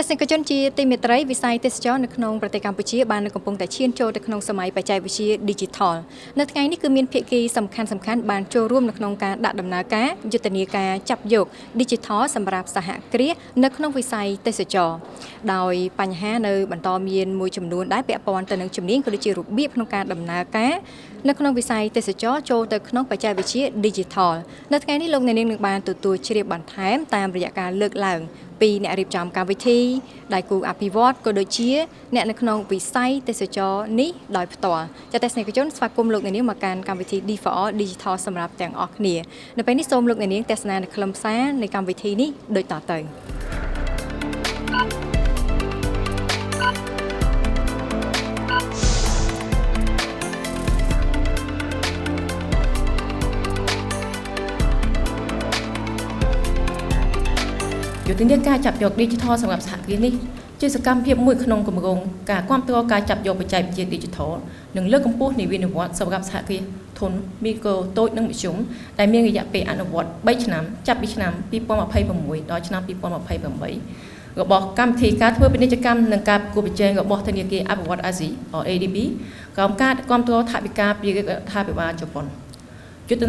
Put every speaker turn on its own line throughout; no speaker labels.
ស្សនិកជនជាទីមេត្រីវិស័យទេសចរនៅក្នុងប្រទេសកម្ពុជាបាននឹងកំពុងតែឈានចូលទៅក្នុងសម័យបច្ចេកវិទ្យា Digital នៅថ្ងៃនេះគឺមានភាគីសំខាន់សំខាន់បានចូលរួមនៅក្នុងការដាក់ដំណើរការយុទ្ធនាការចាប់យក Digital សម្រាប់សហគ្រាសនៅក្នុងវិស័យទេសចរដោយបញ្ហានៅបន្តមានមួយចំនួនដែរពាក់ព័ន្ធទៅនឹងជំនាញក៏ដូចជារបៀបក្នុងការដំណើរការនៅក្នុងវិស័យទេសចរចូលទៅក្នុងបច្ចេកវិទ្យា Digital នៅថ្ងៃនេះលោកអ្នកនាងនឹងបានទទួលជ្រាបបន្ថែមតាមរយៈការលើកឡើងពីអ្នករៀបចំកម្មវិធីដៃគូអភិវឌ្ឍក៏ដូចជាអ្នកនៅក្នុងវិស័យទេសចរនេះដោយផ្ទាល់ចា៎ទស្សនិកជនស្វាគមន៍លោកអ្នកនាងមកកាន់កម្មវិធី D4R Digital សម្រាប់ទាំងអស់គ្នានៅពេលនេះសូមលោកអ្នកនាងទស្សនានៅខ្លឹមសារនៃកម្មវិធីនេះដូចតទៅ
យុទ្ធនាការចាប់យក Digital សម្រាប់សហគ្រាសនេះជាសកម្មភាពមួយក្នុងគម្រោងការគាំទ្រការចាប់យកបច្ចេកវិទ្យា Digital និងលើកកម្ពស់និវេនវត្តន៍សម្រាប់សហគ្រាសធុនមីក្រូតូចនិងមធ្យមដែលមានរយៈពេលអនុវត្ត3ឆ្នាំចាប់ពីឆ្នាំ2026ដល់ឆ្នាំ2028របស់កម្មវិធីការធ្វើពាណិជ្ជកម្មនិងការប្រកួតប្រជែងរបស់ធនាគារអភិវឌ្ឍន៍អាស៊ី ADB ក្រោមការគាំទ្រថវិកាពីរដ្ឋាភិបាលជប៉ុន។ យុទ្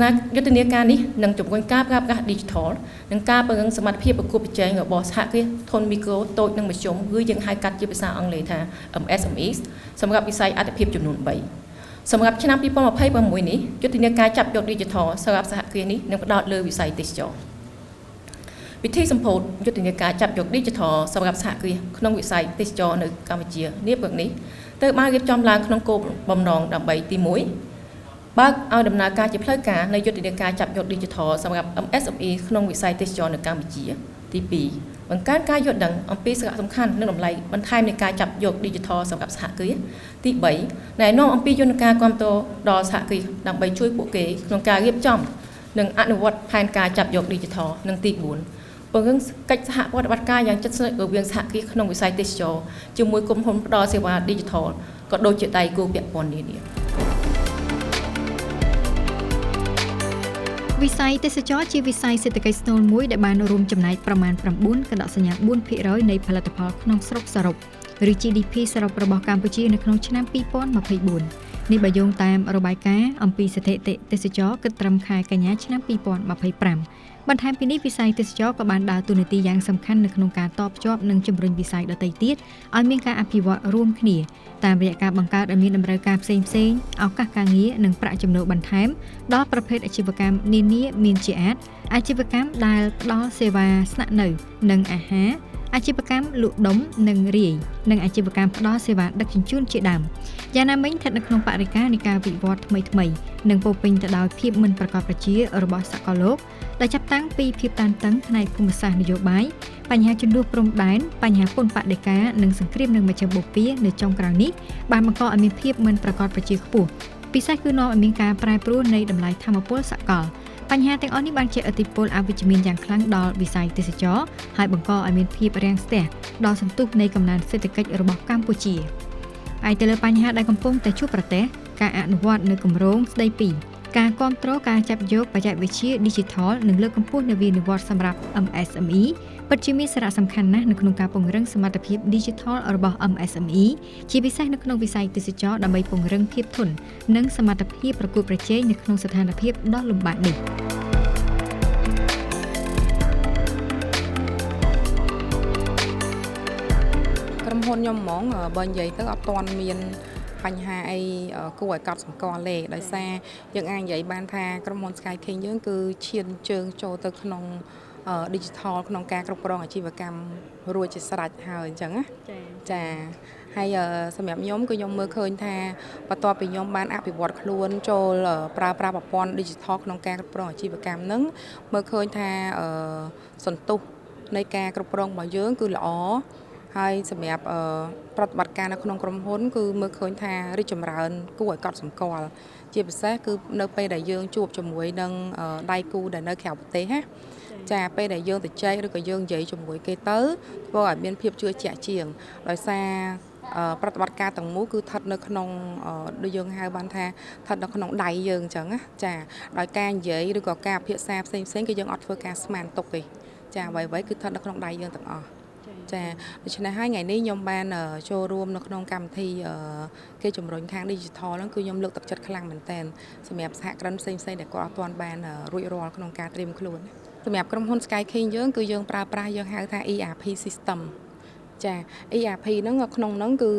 ធនាការនេះនឹងជំរុញការប្រើប្រាស់ Digital និងការពង្រឹងសមត្ថភាពប្រកួតប្រជែងរបស់សហគ្រាសធុនមីក្រូតូចនិងមធ្យមឬយើងហៅកាត់ជាភាសាអង់គ្លេសថា MSMEs សម្រាប់វិស័យអាទិភាពចំនួន3សម្រាប់ឆ្នាំ2026នេះយុទ្ធនាការចាប់យក Digital សម្រាប់សហគ្រាសនេះនឹងផ្ដោតលើវិស័យទេសចរណ៍វិធីសម្ពោធយុទ្ធនាការចាប់យក Digital សម្រាប់សហគ្រាសក្នុងវិស័យទេសចរណ៍នៅកម្ពុជានាព្រឹកនេះត្រូវបានរៀបចំឡើងក្នុងគោលបំណងដើម្បីទី1បើកឲ្យដំណើរការជាផ្លូវការនៃយុទ្ធនាការចាប់យក Digital សម្រាប់ MSME ក្នុងវិស័យទេសចរណ៍នៅកម្ពុជាទី2បង្កើនការយល់ដឹងអំពីសារៈសំខាន់និងតម្លៃបន្ថែមនៃការចាប់យក Digital សម្រាប់សហគ្រាសទី3ណែនាំអំពីយន្តការគាំទ្រដល់សហគ្រាសដើម្បីជួយពួកគេក្នុងការរៀបចំនិងអនុវត្តផែនការចាប់យក Digital និងទី4ពង្រឹងកិច្ចសហប្រតិបត្តិការយ៉ាងជិតស្និទ្ធរវាងសហគ្រាសក្នុងវិស័យទេសចរណ៍ជាមួយក្រុមហ៊ុនផ្ដល់សេវា Digital ក៏ដូចជាដៃគូពាក់ព័ន្ធនានា។
វិស័យទេសចរជាវិស័យសេដ្ឋកិច្ចស្នូលមួយដែលបានរួមចំណែកប្រមាណ9.4%នៃផលិតផលក្នុងស្រុកសរុបឬ GDP សរុបរបស់កម្ពុជានៅក្នុងឆ្នាំ2024នេះបើយោងតាមរបាយការណ៍អំពីស្ថិតិទេសចរគិតត្រឹមខែកញ្ញាឆ្នាំ2025បន្ថែមពីនេះវិស័យទេសចរក៏បានដើរតួនាទីយ៉ាងសំខាន់នៅក្នុងការតភ្ជាប់និងជំរុញវិស័យដទៃទៀតឲ្យមានការអភិវឌ្ឍរួមគ្នាតាមរយៈការបង្កើតឲ្យមានតម្រូវការផ្សេងៗឱកាសការងារនិងប្រាក់ចំណូលបន្ថែមដល់ប្រភេទអាជីវកម្មនានាមានជាអាទិ៍អាជីវកម្មដែលផ្ដល់សេវាស្នាក់នៅនិងអាហារអាជីវកម្មលក់ដុំនិងរាយនិងអាជីវកម្មផ្ដល់សេវាដឹកជញ្ជូនជាដើមយ៉ាងណាមិញស្ថិតនៅក្នុងបរិការនៃការវិវត្តថ្មីៗនិងពោពេញទៅដោយភាពមិនប្រាកដប្រជារបស់សកលលោកដែលចាប់តាំងពីភាពតានតឹងផ្នែកភូមិសាស្ត្រនយោបាយបញ្ហាជម្លោះព្រំដែនបញ្ហាពន្ធបដិការនិងសង្គ្រាមនឹងមជ្ឈិមបូព៌ានៅចុងក្រោយនេះបានបង្កឲ្យមានភាពមិនប្រាកដប្រជាខ្ពស់ពិសេសគឺនាំឲ្យមានការប្រែប្រួលនៃតម្លៃថាមពលសកលបញ្ហាទាំងអស់នេះបានជះឥទ្ធិពលអវិជ្ជមានយ៉ាងខ្លាំងដល់វិស័យទេសចរណ៍ហើយបង្កឲ្យមានភាពរាំងស្ទះដល់សន្ទុះនៃកំណើនសេដ្ឋកិច្ចរបស់កម្ពុជាឯទៅលើបញ្ហាដែលកំពុងតែជួបប្រទះការអនុវត្តនៅគម្រោងស្ដីពីការគាំទ្រការចាប់យកបច្ចេកវិទ្យា Digital និងលើកកម្ពស់នវានុវត្តន៍សម្រាប់ MSME ពិតជាមានសារៈសំខាន់ណាស់នៅក្នុងការពង្រឹងសមត្ថភាព Digital របស់ MSME ជាពិសេសនៅក្នុងវិស័យទេសចរណ៍ដើម្បីពង្រឹងភាពធន់និងសមត្ថភាពប្រកួតប្រជែងនៅក្នុងស្ថានភាពដ៏លំបាកនេះ
ក្រុមហ៊ុនខ្ញុំហ្មងបើនិយាយទៅអត់ទាន់មានបញ្ហាអីគួរឲ្យកត់សម្គាល់ទេដោយសារយើងអាចនិយាយបានថាក្រុមហ៊ុន Sky King យើងគឺឈានជើងចូលទៅក្នុង Digital ក្នុងការគ្រប់គ្រងអាជីវកម្មរួចជាស្រេចហើយអញ្ចឹងណាចាហើយសម្រាប់ខ្ញុំគឺខ្ញុំមើលឃើញថាបន្ទាប់ពីខ្ញុំបានអភិវឌ្ឍខ្លួនចូលប្រើប្រាស់ប្រព័ន្ធ Digital ក្នុងការគ្រប់គ្រងអាជីវកម្មហ្នឹងមើលឃើញថាសន្ទុះនៃការគ្រប់គ្រងរបស់យើងគឺល្អហើយសម្រាប់ប្រតិបត្តិការនៅក្នុងក្រុមហ៊ុនគឺមើលឃើញថារីកចម្រើនគួរឲ្យកត់សម្គាល់ជាពិសេសគឺនៅពេលដែលយើងជួបជាមួយនឹងដៃគូដែលនៅក្រៅប្រទេសណាចាពេលដែលយើងទៅចែកឬក៏យើងនិយាយជាមួយគេទៅធ្វើឲ្យមានភាពជឿជាក់ជាងដោយសារប្រតិបត្តិការទាំងមូលគឺស្ថិតនៅក្នុងដូចយើងហៅបានថាស្ថិតនៅក្នុងដៃយើងអញ្ចឹងណាចាដោយការនិយាយឬក៏ការពិភាក្សាផ្សេងៗគឺយើងអត់ធ្វើការស្មានទុកទេចាអ្វីៗគឺស្ថិតនៅក្នុងដៃយើងទាំងអស់ ចាដូច្នេះហើយថ្ងៃនេះខ្ញុំបានចូលរួមនៅក្នុងកម្មវិធីគេជំរុញខាង digital ហ្នឹងគឺខ្ញុំលើកទឹកចិត្តខ្លាំងមែនទែនសម្រាប់សហគ្រិនផ្សេងៗដែលគាត់អត់ទាន់បានរួចរាល់ក្នុងការត្រៀមខ្លួនសម្រាប់ក្រុមហ៊ុន Sky King យើងគឺយើងប្រើប្រាស់យើងហៅថា ERP system ចា ERP ហ្នឹងក្នុងហ្នឹងគឺ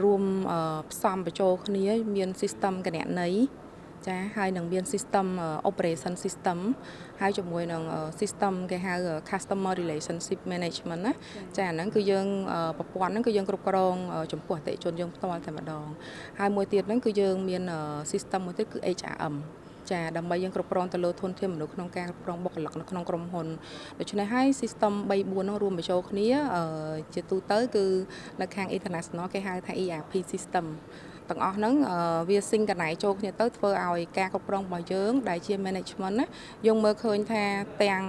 រួមផ្សំបញ្ចូលគ្នាមាន system គណនេយ្យចាហើយនឹងមាន system operation system ហើយជាមួយនឹង system គេហៅ customer relationship management ណាចាអាហ្នឹងគឺយើងប្រព័ន្ធហ្នឹងគឺយើងគ្រប់គ្រងចំពោះអតិថិជនយើងផ្ទាល់តែម្ដងហើយមួយទៀតហ្នឹងគឺយើងមាន system មួយទៀតគឺ HRM ចាដើម្បីយើងគ្រប់គ្រងទៅលើធនធានមនុស្សក្នុងការគ្រប់គ្រងបុគ្គលិកនៅក្នុងក្រុមហ៊ុនដូច្នេះហើយ system 3 4នោះរួមបញ្ចូលគ្នាជាទូទៅគឺនៅខាង international គេហៅថា ERP system ទាំងអស់ហ្នឹងវាsynchronize ចូលគ្នាទៅធ្វើឲ្យការគ្រប់គ្រងរបស់យើងដែលជា management ណាយើងមើលឃើញថាទាំង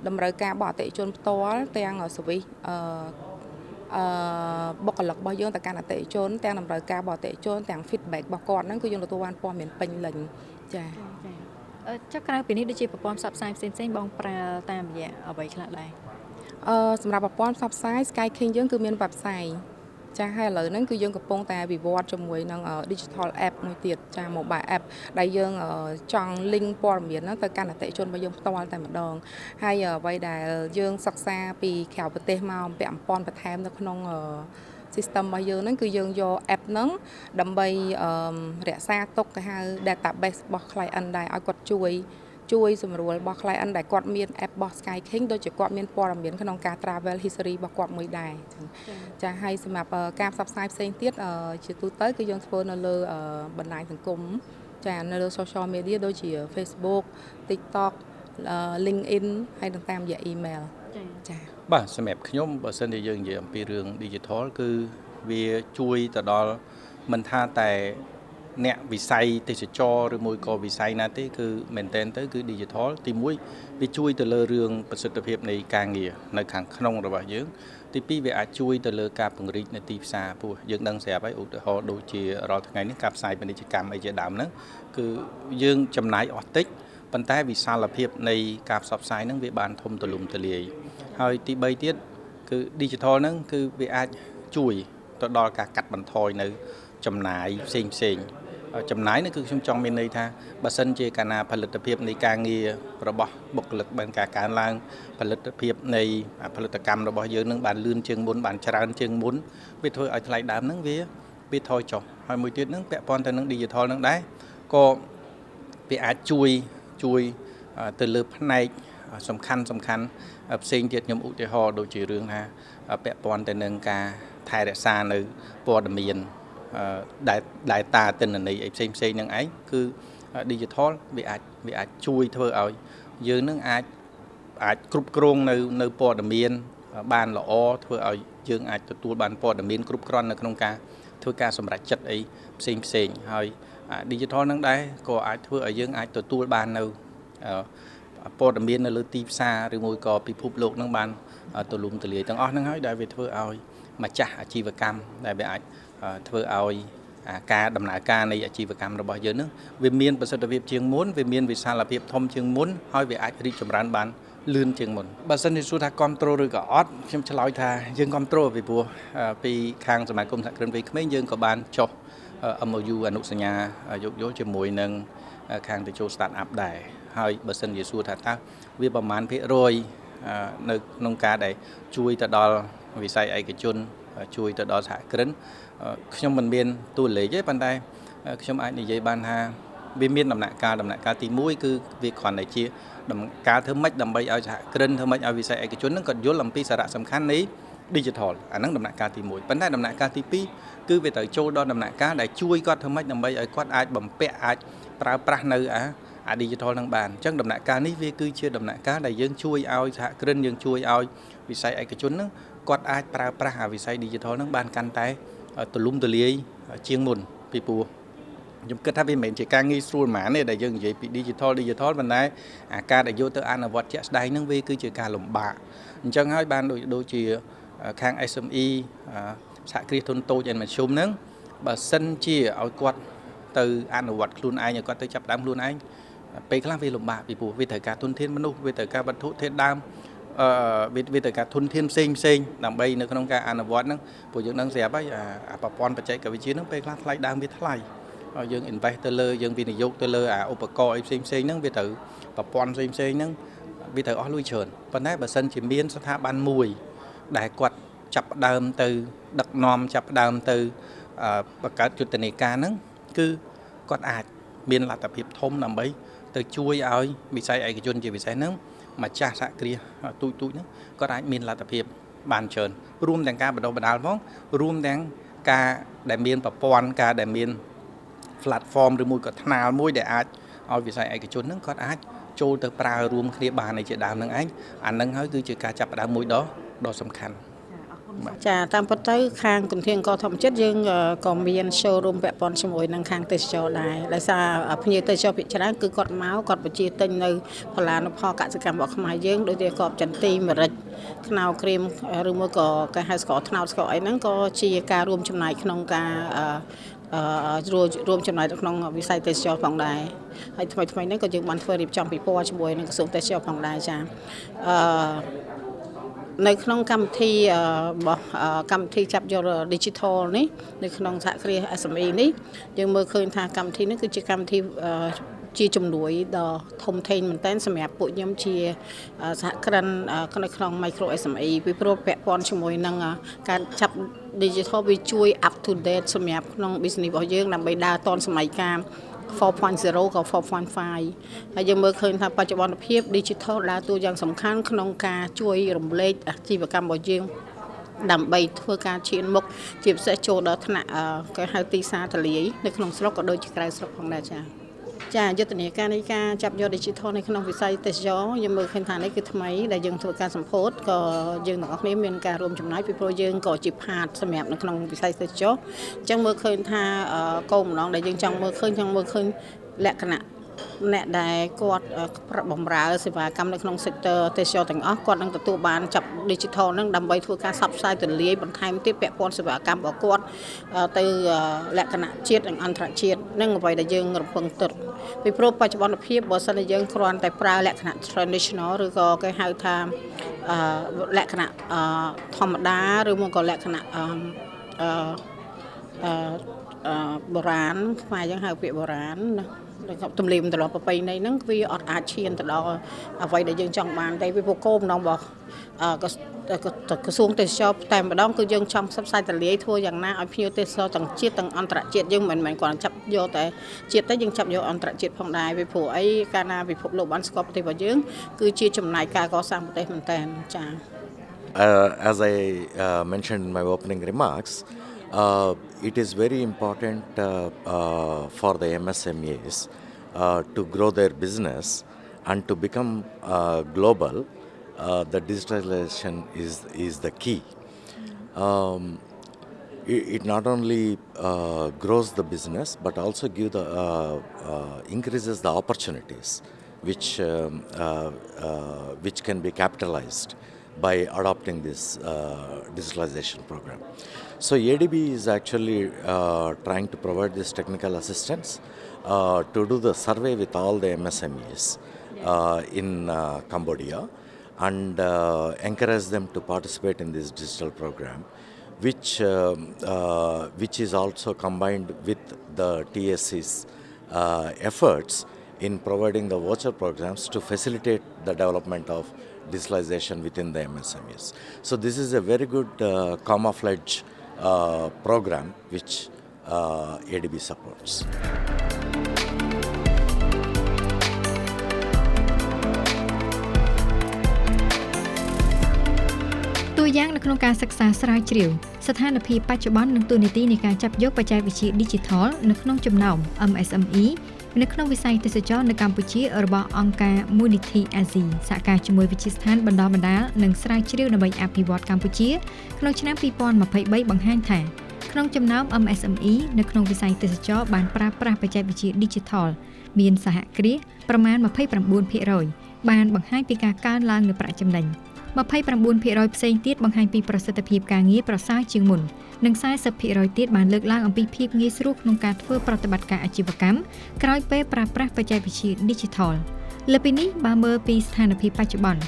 តម្រូវការរបស់អតិថិជនផ្ទាល់ទាំង service បុគ្គលិករបស់យើងទៅកាន់អតិថិជនទាំងតម្រូវការរបស់អតិថិជនទាំង feedback របស់គាត់ហ្នឹងគឺយើងទទួលបានព័ត៌មានពេញលេញចា
ចាចុះក្រៅពីនេះដូចជាប្រព័ន្ធផ្សព្វផ្សាយផ្សេងៗបងប្រើតាមរយៈអ្វីខ្លះដែរ?
សម្រាប់ប្រព័ន្ធផ្សព្វផ្សាយ Sky King យើងគឺមាន website ចាហើយឥឡូវហ្នឹងគឺយើងកំពុងតែវិវត្តជាមួយនឹង digital app មួយទៀតចា mobile app ដែលយើងចង់ link ព័ត៌មានហ្នឹងទៅកាន់អតិថិជនរបស់យើងផ្ទាល់តែម្ដងហើយអ្វីដែលយើងសិក្សាពីក្រៅប្រទេសមកពាក់ព័ន្ធបន្ថែមនៅក្នុង system របស់យើងហ្នឹងគឺយើងយក app ហ្នឹងដើម្បីរក្សាទុកគេហៅ database របស់ client ដែរឲ្យគាត់ជួយជួយសម្រួលរបស់ client ដែលគាត់មាន app របស់ Sky King ដូចជាគាត់មានព័ត៌មានក្នុងការ travel history របស់គាត់មួយដែរចឹងចាហើយសម្រាប់ការផ្សព្វផ្សាយផ្សេងទៀតជាទូទៅគឺយើងធ្វើនៅលើបណ្ដាញសង្គមចានៅលើ social media ដូចជា Facebook, TikTok, LinkedIn ហើយនិងតាមរយៈ email ចា។
បាទសម្រាប់ខ្ញុំបើសិនជាយើងនិយាយអំពីរឿង digital គឺវាជួយទៅដល់មិនថាតែអ្នកវិស័យទេសចរឬមួយក៏វិស័យណាទេគឺមែនទែនទៅគឺ digital ទី1វាជួយទៅលើរឿងប្រសិទ្ធភាពនៃការងារនៅខាងក្នុងរបស់យើងទី2វាអាចជួយទៅលើការពង្រីកនៅទីផ្សារព្រោះយើងដឹងស្រាប់ហើយឧទាហរណ៍ដូចជារាល់ថ្ងៃនេះការផ្សាយពាណិជ្ជកម្មអីជាដើមហ្នឹងគឺយើងចំណាយអស់តិចប៉ុន្តែវិសាលភាពនៃការផ្សព្វផ្សាយហ្នឹងវាបានធំទូលំទូលាយហើយទី3ទៀតគឺ digital ហ្នឹងគឺវាអាចជួយទៅដល់ការកាត់បន្ថយនៅចំណាយផ្សេងផ្សេងចំណាយនេះគឺខ្ញុំចង់មានន័យថាបើសិនជាកាលណាផលិតភាពនៃការងាររបស់បុគ្គលិកបានការកើនឡើងផលិតភាពនៃផលិតកម្មរបស់យើងនឹងបានលឿនជាងមុនបានច្រើនជាងមុនវាធ្វើឲ្យថ្លៃដើមហ្នឹងវាថយចុះហើយមួយទៀតហ្នឹងពាក់ព័ន្ធទៅនឹង digital ហ្នឹងដែរក៏វាអាចជួយទៅលើផ្នែកសំខាន់សំខាន់ផ្សេងទៀតខ្ញុំឧទាហរណ៍ដូចជារឿងថាពាក់ព័ន្ធទៅនឹងការថែរក្សានៅព័ត៌មានដែល data ទិន្នន័យអីផ្សេងផ្សេងនឹងឯងគឺ digital វាអាចជួយធ្វើឲ្យយើងនឹងអាចគ្រប់គ្រងនៅព័ត៌មានបានល្អធ្វើឲ្យយើងអាចទទួលបានព័ត៌មានគ្រប់គ្រាន់នៅក្នុងការធ្វើការសម្រេចចិត្តអីផ្សេងផ្សេងហើយ digital នឹងដែរក៏អាចធ្វើឲ្យយើងអាចទទួលបាននៅព័ត៌មាននៅលើទីផ្សារឬមួយក៏ពិភពលោកនឹងបានទូលំទូលាយទាំងអស់ហ្នឹងហើយដែលវាធ្វើឲ្យម្ចាស់អាជីវកម្មដែលវាអាចធ្វើឲ្យការដំណើរការនៃអាជីវកម្មរបស់យើងនឹងវាមានប្រសិទ្ធភាពជាងមុនវាមានវិសាលភាពធំជាងមុនហើយវាអាចរីកចម្រើនបានលឿនជាងមុនបើសិនជាសួរថាគ្រប់គ្រងឬក៏អត់ខ្ញុំឆ្លើយថាយើងគ្រប់គ្រងពីព្រោះពីខាងសមាគមសហគ្រិនវ័យក្មេងយើងក៏បានចុះ MOU អនុសញ្ញាយោគយល់ជាមួយនឹងខាងតេជោ start up ដែរហើយបើសិនជាសួរថាតើវាប្រមាណភាគរយនៅក្នុងការដែលជួយទៅដល់វិស័យឯកជនជួយទៅដល់សហគ្រិនខ្ញុំមិនមានតួលេខទេប៉ុន្តែខ្ញុំអាចនិយាយបានថាវាមានដំណាក់កាលដំណាក់កាលទី1គឺវាគ្រាន់តែជាដំណាក់កាលធ្វើម៉េចដើម្បីឲ្យសហគ្រិនធ្វើម៉េចឲ្យវិស័យឯកជននឹងគាត់យល់អំពីសារៈសំខាន់នៃ digital អាហ្នឹងដំណាក់កាលទី1ប៉ុន្តែដំណាក់កាលទី2គឺវាត្រូវចូលដល់ដំណាក់កាលដែលជួយគាត់ធ្វើម៉េចដើម្បីឲ្យគាត់អាចបំពាក់អាចប្រើប្រាស់នៅអា digital នឹងបានអញ្ចឹងដំណាក់កាលនេះវាគឺជាដំណាក់កាលដែលយើងជួយឲ្យសហគ្រិនយើងជួយឲ្យវិស័យឯកជននឹងគាត់អាចប្រើប្រាស់អាវិស័យ digital នឹងបានកាន់តែទូលំទូលាយជាងមុនពីព្រោះខ្ញុំគិតថាវាមិនមែនជាការងាយស្រួលហ្មងទេដែលយើងនិយាយពី digital digital ប៉ុន្តែអាការដែលយកទៅអនុវត្តជាក់ស្ដែងហ្នឹងវាគឺជាការលំបាកអញ្ចឹងហើយបានដូចជាខាង SME សហគ្រាសធុនតូចនិងមធ្យមហ្នឹងបើសិនជាឲ្យគាត់ទៅអនុវត្តខ្លួនឯងឲ្យគាត់ទៅចាប់ដើមខ្លួនឯងពេលខ្លះវាលំបាកពីព្រោះវាត្រូវការធនធានមនុស្សវាត្រូវការវត្ថុធាតុដើម វាត្រូវការធនធានផ្សេងផ្សេងដើម្បីនៅក្នុងការអនុវត្តហ្នឹងព្រោះយើងដឹងស្រាប់ហើយអាប្រព័ន្ធបច្ចេកវិទ្យាហ្នឹងពេលខ្លះថ្លៃដើមវាថ្លៃហើយយើង invest ទៅលើយើងវិនិយោគទៅលើអាឧបករណ៍អីផ្សេងផ្សេងហ្នឹងវាត្រូវប្រព័ន្ធផ្សេងផ្សេងហ្នឹងវាត្រូវអស់លុយច្រើនប៉ុន្តែបើសិនជាមានស្ថាប័នមួយដែលគាត់ចាប់ផ្ដើមទៅដឹកនាំចាប់ផ្ដើមទៅបង្កើតយុទ្ធនាការហ្នឹងគឺគាត់អាចមានលទ្ធភាពធំដើម្បីទៅជួយឲ្យវិស័យឯកជនជាពិសេសហ្នឹងម្ចាស់សហគ្រាសទូចទូចហ្នឹងគាត់អាចមានលទ្ធភាពបានច្រើនរួមទាំងការបណ្ដុះបណ្ដាលផងរួមទាំងការដែលមានប្រព័ន្ធការដែលមាន platform ឬមួយក៏ថ្នាលមួយដែលអាចឲ្យវិស័យឯកជនហ្នឹងគាត់អាចចូលទៅប្រើរួមគ្នាបានឯជាដើមហ្នឹងឯងអាហ្នឹងហើយគឺជាការចាប់ផ្ដើមមួយដ៏ដ៏សំខាន់។
ចាតាមពិតទៅខាងគន្ធាអង្គរធម្មជាតិយើងក៏មាន showroom ពាក់ព័ន្ធជាមួយនឹងខាងទេសចរដែរដោយសារភ្ញៀវទេសចរភាគច្រើនគឺគាត់មកគាត់បញ្ជាទិញនៅផលិតផលកសិកម្មរបស់ខ្មែរយើងដូចជាកបចន្ទីម្រេចខ្នុរក្រៀមឬមួយក៏គេហៅស្ករត្នោតស្ករអីហ្នឹងក៏ជាការរួមចំណែកក្នុងការរួមចំណែកនៅក្នុងវិស័យទេសចរផងដែរហើយថ្មីថ្មីនេះក៏យើងបានធ្វើរៀបចំពិព័រណ៍ជាមួយនឹងក្រសួងទេសចរផងដែរចាអឺនៅក្នុងកម្មវិធីរបស់កម្មវិធីចាប់យក digital នេះនៅក្នុងសហគ្រាស SME នេះយើងមើលឃើញថាកម្មវិធីនេះគឺជាកម្មវិធីជាជំនួយដ៏ធំធេងមែនទែនសម្រាប់ពួកខ្ញុំជាសហគ្រិននៅក្នុង micro SME ពីព្រោះពាក់ព័ន្ធជាមួយនឹងការចាប់ digital វាជួយ up to date សម្រាប់ក្នុង business របស់យើងដើម្បីដើរទាន់សម័យកាល4.0ក៏4.5ហើយយើងមើលឃើញថាបច្ចុប្បន្នភាព digital ដើរតួយ៉ាងសំខាន់ក្នុងការជួយរំលែកអាជីវកម្មរបស់យើងដើម្បីធ្វើការឈានមុខជាពិសេសចូលដល់ថ្នាក់គេហៅទីផ្សារទូលាយនៅក្នុងស្រុកក៏ដូចជាក្រៅស្រុកផងដែរចា៎ចាយុទ្ធនាការនៃការចាប់យក digital នៅក្នុងវិស័យទេសចរយើងមើលឃើញថានេះគឺថ្មីដែលយើងធ្វើការសម្ពោធក៏យើងទាំងអស់គ្នាមានការរួមចំណែកពីព្រោះយើងក៏ជា part សម្រាប់នៅក្នុងវិស័យទេសចរអញ្ចឹងមើលឃើញថាគោលបំណងដែលយើងចង់មើលឃើញចង់មើលឃើញលក្ខណៈអ្នកដែលគាត់បំរើសេវាកម្មនៅក្នុង sector ទេសចរទាំងអស់គាត់នឹងទទួលបានចាប់ digital ហ្នឹងដើម្បីធ្វើការផ្សព្វផ្សាយទលាយបន្ថែមទៀតពាក់ព័ន្ធសេវាកម្មរបស់គាត់ទៅលក្ខណៈជាតិនិងអន្តរជាតិនឹងអ្វីដែលយើងរំពឹងទុកពីព្រោះបច្ចុប្បន្នភាពបើសិនជាយើងគ្រាន់តែប្រើលក្ខណៈ traditional ឬក៏គេហៅថាលក្ខណៈធម្មតាឬមកក៏លក្ខណៈអឺអឺបុរាណខ្មែរយើងហៅពាក្យបុរាណណាទំនៀមទម្លាប់ប្រពៃណីហ្នឹងវាអត់អាចឈានទៅដល់អ្វីដែលយើងចង់បានទេពីព្រោះគោលបំណងរបស់ក្រសួងទេសចរតែម្ដងគឺយើងចង់ផ្សព្វផ្សាយទលាយធ្វើយ៉ាងណាឲ្យភ្ញៀវទេសចរទាំងជាតិទាំងអន្តរជាតិយើងមិនមែនគ្រាន់តែចាប់យកតែជាតិទេយើងចាប់យកអន្តរជាតិផងដែរពីព្រោះអីកាលណាពិភពលោកបានស្គាល់ប្រទេសរបស់យើងគឺជាចំណែកការកសាងប្រទេសមែនតើចា៎
As I mentioned in my opening remarks, it is very important for the MSMEs to grow their business and to become global. The digitalization is the key. It not only grows the business but also give the increases the opportunities which can be capitalized by adopting this digitalization program. So ADB is actually trying to provide this technical assistance to do the survey with all the MSMEs in Cambodia and encourage them to participate in this digital program, which is also combined with the TSC's efforts in providing the voucher programs to facilitate the development of digitalization within the MSMEs. So this is a very good camouflage program which ADB supports.
តួយ៉ាងនៅក្នុងការសិក្សាស្រាវជ្រាវស្ថានភាពបច្ចុប្បន្ននិងតួនាទីនៃការចាប់យកបច្ចេកវិទ្យា Digital នៅក្នុងចំណោម MSME នៅក្នុងវិស័យទេសចរនៅកម្ពុជារបស់អង្គការមូលនិធិអាស៊ីសហការជាមួយវិទ្យាស្ថានបណ្ដុះបណ្ដាលនិងស្រាវជ្រាវដើម្បីអភិវឌ្ឍកម្ពុជាក្នុងឆ្នាំ2023បង្ហាញថាក្នុងចំណោម MSME នៅក្នុងវិស័យទេសចរបានប្រើប្រាស់បច្ចេកវិទ្យា Digital មានសហគ្រាសប្រមាណ29%បានបង្ហាញពីការកើនឡើងនូវប្រាក់ចំណេញ29%ផ្សេងទៀតបង្ហាញពីប្រសិទ្ធភាពការងារប្រសើរជាងមុននិង40%ទៀតបានលើកឡើងអំពីភាពងាយស្រួលក្នុងការធ្វើប្រតិបត្តិការអាជីវកម្មក្រោយពេលប្រើប្រាស់បច្ចេកវិទ្យា Digital លើពីនេះបើមើលពីស្ថានភាពបច្ចុប្បន្ន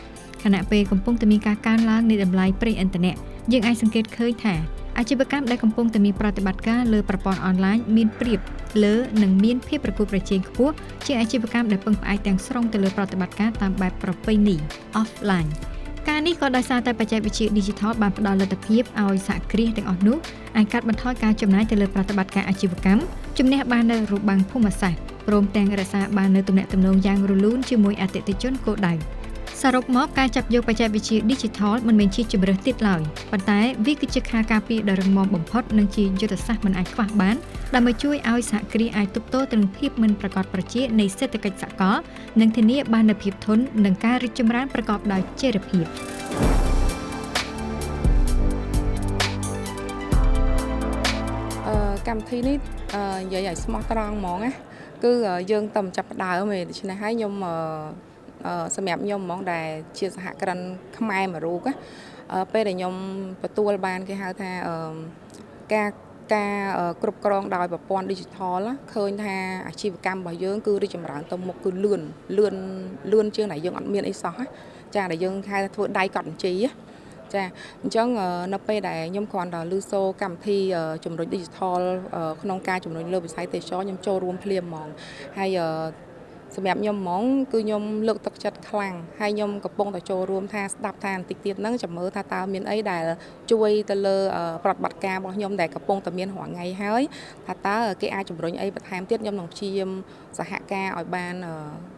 ខណៈពេលកំពុងតែមានការកើនឡើងនៃតម្លៃប្រេងឥន្ធនៈយើងអាចសង្កេតឃើញថាអាជីវកម្មដែលកំពុងតែមានប្រតិបត្តិការលើប្រព័ន្ធអនឡាញមានប្រៀបលើនិងមានភាពប្រកួតប្រជែងខ្ពស់ជាងអាជីវកម្មដែលពឹងផ្អែកទាំងស្រុងទៅលើប្រតិបត្តិការតាមបែបប្រពៃណី offline ការនេះក៏ដោយសារតែបច្ចេកវិទ្យា Digital បានផ្ដល់លទ្ធភាពឲ្យសហគ្រាសទាំងអស់នោះអាចកាត់បន្ថយការចំណាយទៅលើប្រតិបត្តិការអាជីវកម្មជំនះបាននូវរបាំងភូមិសាស្ត្រព្រមទាំងរក្សាបាននូវទំនាក់ទំនងយ៉ាងរលូនជាមួយអតិថិជនគោលដៅសរុបមកការចាប់យកបច្ចេកវិទ្យា Digital មិនមែនជាជម្រើសទៀតឡើយប៉ុន្តែវាគឺជាខែលការពារដ៏រឹងមាំបំផុតនិងជាយុទ្ធសាស្ត្រមិនអាចខ្វះបានដើម្បីជួយឲ្យសហគ្រាសអាចទប់ទល់ទៅនឹងភាពមិនប្រាកដប្រជានៃសេដ្ឋកិច្ចសកលនិងធានាបាននូវភាពធន់និងការរីកចម្រើនប្រកបដោយចីរភាព
កម្មវិធីនេះនិយាយឲ្យស្មោះត្រង់ហ្មងណាគឺយើងតែចាប់ផ្ដើមឯងដូច្នេះហើយខ្ញុំសម្រាប់ខ្ញុំហ្មងដែលជាសហគ្រិនខ្មែរមួយរូបណាពេលដែលខ្ញុំទទួលបានគេហៅថាការការគ្រប់គ្រងដោយប្រព័ន្ធ Digital ឃើញថាអាជីវកម្មរបស់យើងគឺរីកចម្រើនទៅមុខគឺលឿនលឿនលឿនជាងដែលយើងអត់មានអីសោះចាដែលយើងហៅថាធ្វើដៃកត់បញ្ជីចាអញ្ចឹងនៅពេលដែលខ្ញុំគ្រាន់តែឮសូរកម្មវិធីជំរុញ Digital ក្នុងការជំរុញលើវិស័យទេសចរខ្ញុំចូលរួមភ្លាមហ្មងហើយសម្រាប់ខ្ញុំហ្មងគឺខ្ញុំលើកទឹកចិត្តខ្លាំងហើយខ្ញុំកំពុងតែចូលរួមថាស្ដាប់ថាបន្តិចទៀតហ្នឹងចាំមើលថាតើមានអីដែលជួយទៅលើប្រតិបត្តិការរបស់ខ្ញុំដែលកំពុងតែមានរាល់ថ្ងៃហើយថាតើគេអាចជំរុញអីបន្ថែមទៀតខ្ញុំនឹងព្យាយាមសហការឲ្យបាន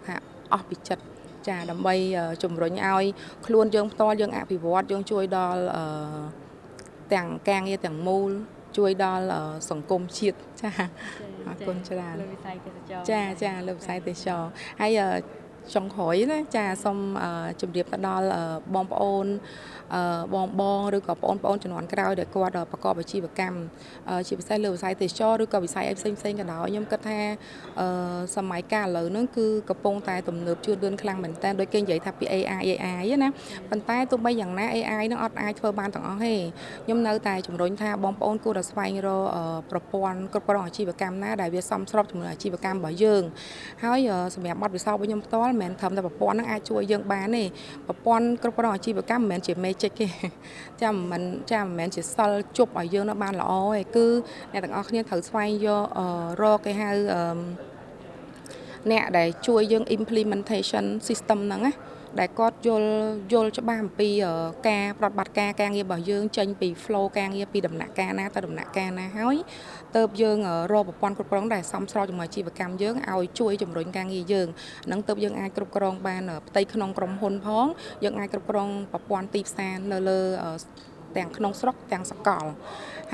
ថាអស់ពីចិត្តចាដើម្បីជំរុញឲ្យខ្លួនយើងផ្ទាល់យើងអភិវឌ្ឍយើងជួយដល់ទាំងការងារទាំងមូលជួយដល់សង្គមជាតិចាអរគុណច្រើន
លើវិស័យទេសចរ
ចាចាលើវិស័យទេសចរហើយចុងក្រោយណាចាសូមជម្រាបទៅដល់បងប្អូនបងបងឬក៏បងប្អូនជំនាន់ក្រោយដែលគាត់ប្រកបអាជីវកម្មជាពិសេសលើវិស័យទេសចរឬក៏វិស័យអីផ្សេងផ្សេងក៏ដោយខ្ញុំគិតថាសម័យកាលឥឡូវហ្នឹងគឺកំពុងតែទំនើបជឿនលឿនខ្លាំងមែនតើដោយគេនិយាយថាពី AI AI ណាប៉ុន្តែទោះបីយ៉ាងណា AI ហ្នឹងអត់អាចធ្វើបានទាំងអស់ទេខ្ញុំនៅតែជំរុញថាបងប្អូនគួរតែស្វែងរកប្រព័ន្ធគ្រប់គ្រងអាជីវកម្មណាដែលវាសមស្របជាមួយអាជីវកម្មរបស់យើងហើយសម្រាប់បទពិសោធន៍របស់ខ្ញុំផ្ទាល់មិនមែនត្រឹមតែប្រព័ន្ធហ្នឹងអាចជួយយើងបានទេប្រព័ន្ធគ្រប់គ្រងអាជីវកម្មមិនមែនជា magic ទេចាំមិនចាំមិនមែនជាសិលជប់ឲ្យយើងនៅបានល្អទេគឺអ្នកទាំងអស់គ្នាត្រូវស្វែងយករកគេហៅអ្នកដែលជួយយើង implementation system ហ្នឹងណាដែលគាត់យល់យល់ច្បាស់អំពីការប្រតិបត្តិការការងាររបស់យើងចេញពី flow ការងារពីដំណាក់កាលណាទៅដំណាក់កាលណាហើយទៅយើងរកប្រព័ន្ធគ្រប់គ្រងដែលសមស្របជាមួយអាជីវកម្មយើងឲ្យជួយជំរុញការងារយើងនឹងទៅយើងអាចគ្រប់គ្រងបានផ្ទៃក្នុងក្រុមហ៊ុនផងយើងអាចគ្រប់គ្រងប្រព័ន្ធទីផ្សារនៅលើទាំងក្នុងស្រុកទាំងសកល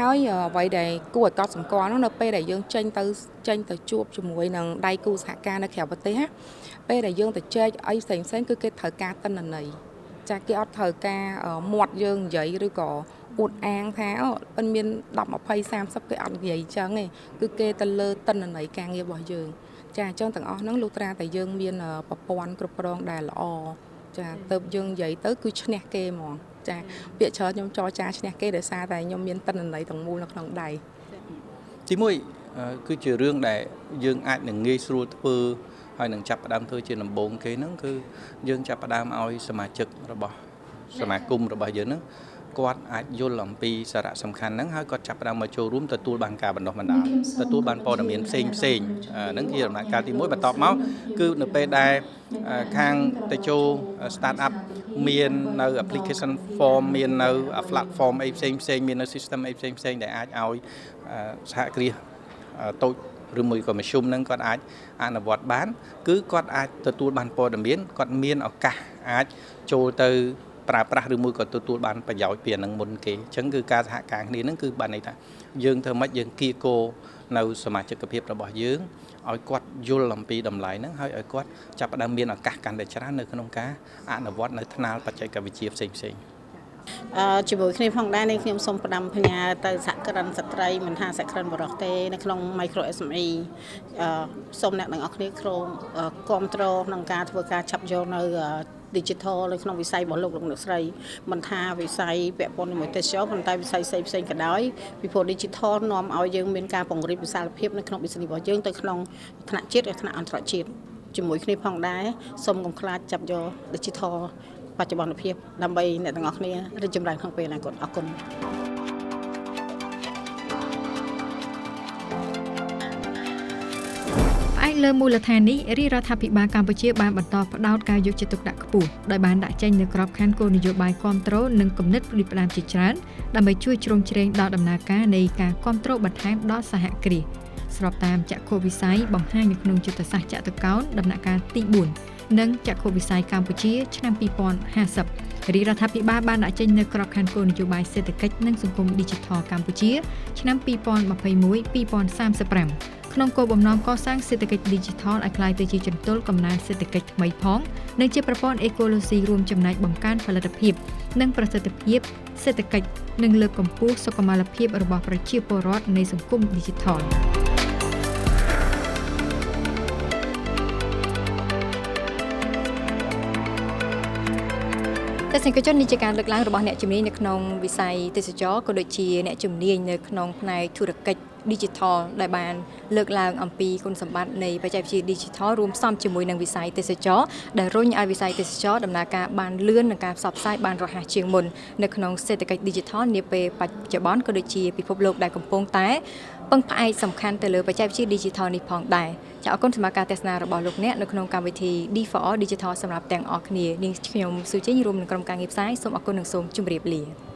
ហើយអ្វីដែលគួរឲ្យកត់សម្គាល់នោះនៅពេលដែលយើងចេញទៅចេញទៅជួបជាមួយនឹងដៃគូសហការនៅក្រៅប្រទេសណាពេលដែលយើងទៅចែកអីផ្សេងផ្សេងគឺគេត្រូវការទិន្នន័យចាគេអត់ត្រូវការមាត់យើងនិយាយឬក៏អួតអាងថាអូប៉ុនមាន10 20 30គេអត់និយាយអញ្ចឹងទេគឺគេទៅលើទិន្នន័យការងាររបស់យើងចាអញ្ចឹងទាំងអស់ហ្នឹងលុះត្រាតែយើងមានប្រព័ន្ធគ្រប់គ្រងដែលល្អចាទៅយើងនិយាយទៅគឺឈ្នះគេហ្មងចាពាក្យច្រើនខ្ញុំចរចាឈ្នះគេដោយសារតែខ្ញុំមានទិន្នន័យទាំងមូលនៅក្នុងដៃ
ទីមួយគឺជារឿងដែលយើងអាចនឹងងាយស្រួលធ្វើហើយនឹងចាប់ផ្ដើមធ្វើជាដំបូងគេហ្នឹងគឺយើងចាប់ផ្ដើមឲ្យសមាជិករបស់សមាគមរបស់យើងហ្នឹងគាត់អាចយល់អំពីសារៈសំខាន់ហ្នឹងហើយគាត់ចាប់ផ្ដើមមកចូលរួមទទួលបានការបណ្ដុះបណ្ដាលទទួលបានព័ត៌មានផ្សេងផ្សេងហ្នឹងជាដំណាក់កាលទី1បន្ទាប់មកគឺនៅពេលដែលខាងតេជោ start up មាននៅ application form មាននៅ platform អីផ្សេងផ្សេងមាននៅ system អីផ្សេងផ្សេងដែលអាចឲ្យសហគ្រាសតូចឬមួយក៏មធ្យមហ្នឹងគាត់អាចអនុវត្តបាន គឺគាត់អាចទទួលបានព័ត៌មានគាត់មានឱកាសអាចចូលទៅប្រើប្រាស់ឬមួយក៏ទទួលបានប្រយោជន៍ពីអានឹងមុនគេអញ្ចឹងគឺការសហការគ្នាហ្នឹងគឺបានន័យថាយើងធ្វើម៉េចយើងគៀកោនៅសមាជិកភាពរបស់យើងឲ្យគាត់យល់អំពីតម្លៃហ្នឹងហើយឲ្យគាត់ចាប់ផ្ដើមមានឱកាសកាន់តែច្រើននៅក្នុងការអនុវត្តនៅថ្នាលបច្ចេកវិទ្យាផ្សេងៗ
អឺជាមួយគ្នាផងដែរនេះខ្ញុំសូមផ្ដាំផ្ញើទៅសហគ្រិនស្ត្រីមិនថាសហគ្រិនបុរសទេនៅក្នុង micro SME អឺសូមអ្នកទាំងអស់គ្នាគ្រងគ្រប់គ្រងក្នុងការធ្វើការចាប់យកនៅ digital នៅក្នុងវិស័យរបស់លោកលោកអ្នកស្រីមិនថាវិស័យពាក់ព័ន្ធជាមួយទេសចរប៉ុន្តែវិស័យផ្សេងផ្សេងក៏ដោយពីព្រោះ digital នាំឲ្យយើងមានការពង្រីកវិសាលភាពនៅក្នុង business របស់យើងទៅក្នុងថ្នាក់ជាតិនិងថ្នាក់អន្តរជាតិជាមួយគ្នាផងដែរសូមកុំខ្លាចចាប់យក digital បច្ចុប្បន្នភាពដើម្បីអ្នកទាំងអស់គ្នារីកចម្រើនក្នុងពេលអនាគតអរគុណ។
ផ្អែកលើមូលដ្ឋាននេះរាជរដ្ឋាភិបាលកម្ពុជាបានបន្តផ្ដោតការយកចិត្តទុកដាក់ខ្ពស់ដោយបានដាក់ចេញនូវក្របខ័ណ្ឌគោលនយោបាយគាំទ្រនិងគំនិតផ្ដួចផ្ដើមជាច្រើនដើម្បីជួយជ្រោមជ្រែងដល់ដំណើរការនៃការគាំទ្របន្ថែមដល់សហគ្រាសស្របតាមចក្ខុវិស័យបង្ហាញនៅក្នុងយុទ្ធសាស្ត្រចតុកោណដំណាក់កាលទី4និងចក្ខុវិស័យកម្ពុជាឆ្នាំ2050រាជរដ្ឋាភិបាលបានដាក់ចេញនូវក្របខ័ណ្ឌគោលនយោបាយសេដ្ឋកិច្ចនិងសង្គម Digital កម្ពុជាឆ្នាំ2021-2035ក្នុងគោលបំណងកសាងសេដ្ឋកិច្ច Digital ឲ្យក្លាយទៅជាចន្ទុលកំណើនសេដ្ឋកិច្ចថ្មីផងនិងជាប្រព័ន្ធអេកូឡូស៊ីរួមចំណែកបង្កើនផលិតភាពនិងប្រសិទ្ធភាពសេដ្ឋកិច្ចនិងលើកកម្ពស់សុខុមាលភាពរបស់ប្រជាពលរដ្ឋនៃសង្គម Digital ទស្សនិកជននេះជាការលើកឡើងរបស់អ្នកជំនាញនៅក្នុងវិស័យទេសចរក៏ដូចជាអ្នកជំនាញនៅក្នុងផ្នែកធុរកិច្ច Digital ដែលបានលើកឡើងអំពីគុណសម្បត្តិនៃបច្ចេកវិទ្យា Digital រួមផ្សំជាមួយនឹងវិស័យទេសចរដែលរុញឲ្យវិស័យទេសចរដំណើរការបានលឿននិងការផ្សព្វផ្សាយបានរហ័សជាងមុននៅក្នុងសេដ្ឋកិច្ច Digital នាពេលបច្ចុប្បន្នក៏ដូចជាពិភពលោកដែលកំពុងតែពឹងផ្អែកសំខាន់ទៅលើបច្ចេកវិទ្យា Digital នេះផងដែរចាអរគុណសម្រាប់ការទស្សនារបស់លោកអ្នកនៅក្នុងកម្មវិធី D4R Digital សម្រាប់ទាំងអស់គ្នានាងខ្ញុំស៊ូជីងរួមនឹងក្រុមការងារផ្សាយសូមអរគុណនិងសូមជម្រាបលា។